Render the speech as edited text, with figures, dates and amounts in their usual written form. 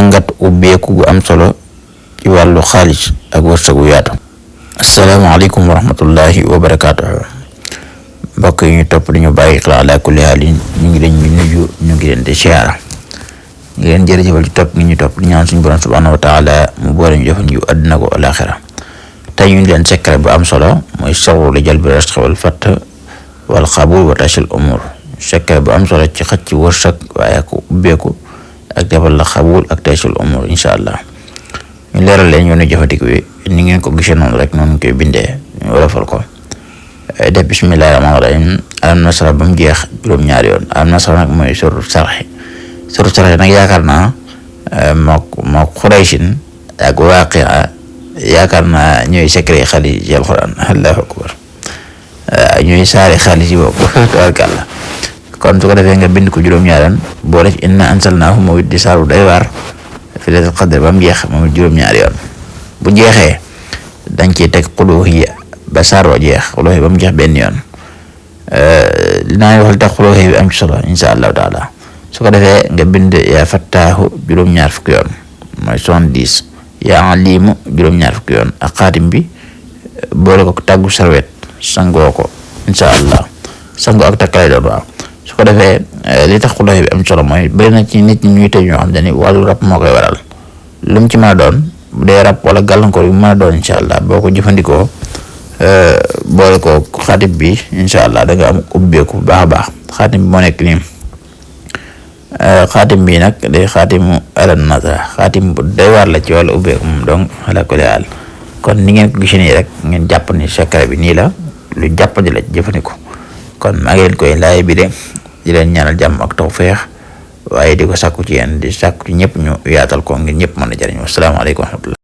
jàngat ubbeeku gu am solo ci wàllu xaalis ak wërsëgu yaatu. asalaamaaleykum wa rahmatullahi wa barakaatuhu. mbokk yi ñu topp di ñu bàyyi xel ala kulli haalin ñu ngi leen di nuyu, ñu ngi leen di siyaara, ñu ngi leen jërëjëfal ci topp ngi ñu topp di ñaan suñu borom subhanahu wa taala mu boole ñu jëfan yu àddina ko alaxira. tey ñu ngi leen secret bu am solo mooy sirru li jalbi rizq wal fath wal qabul wa tashil umur. secret bu am solo ci xëcc ci wërsëg waaye ko ubbeeku ak defal la xabul ak tashil umur incha allah. ñu leeral leen yoonu jëfandiku bi ni ngeen ko gisee noonu rek noonu koy bindee ñu wolofal ko. def bismillahi rahmaani rahim alam nasra ba mu jeex juróom-ñaari yoon. alam nasra nag mooy suru sarxi nag yaakaar naa mook Xuraysin ak Waaqia yaakaar naa ñooy secret xaalis ci alxuraan. allahu akbar. ñooy saari xaalis yi boobu tabarkàlla. kon su ko defee nga bind ko juróom-ñaari yoon boole ci inna ansalnaahu moom it di saaru day waar fi laylatul qadr ba mu jeex moom it juróom-ñaari yoon. bu jeexee dañ ciy teg xuluhiya ba saaroo jeex xuluhiya ba mu jeex benn yoon. dinaa wax li tax xuluhiya bi am ci solo insha allahu taala. su ko defee nga bind yaa fattaahu juróom-ñaar fukki yoon mooy 70, yaa alimu juróom-ñaar fukki yoon ak xaatim bi boole ko tàggu sarwet sangoo ko insha allah sangoo ak takkalay doon waaw. su ko defee li tax xuluhiya bi am solo mooy bëri na ci nit ñi ñuy tëj ñoo xam ne wàllu rab moo koy waral. lu mu ci mën a doon bu dee rab wala gàllankoor yu mën a doon incha allah boo ko jëfandikoo boole ko xaatim bi incha allah da nga am ubbeeku bu baax a baax. xaatim bi moo nekk nii. xaatim bi nag day xaatimu alan nasra xaatim bu doy waar la ci wàllu ubbeeku moom donc ala kulli haal. kon ni ngeen ko gisee nii rek ngeen jàpp ni secret bi nii la lu jàppandi la ci jëfandikoo. kon maa ngi leen koy laaj bi de di leen ñaanal jàmm ak tawfeex waaye di ko sàkku ci yéen di sàkku ci ñëpp ñu yaatal ko ngir ñëpp mën a jëriñoo. asalaamaaleykum wa rahmatullah.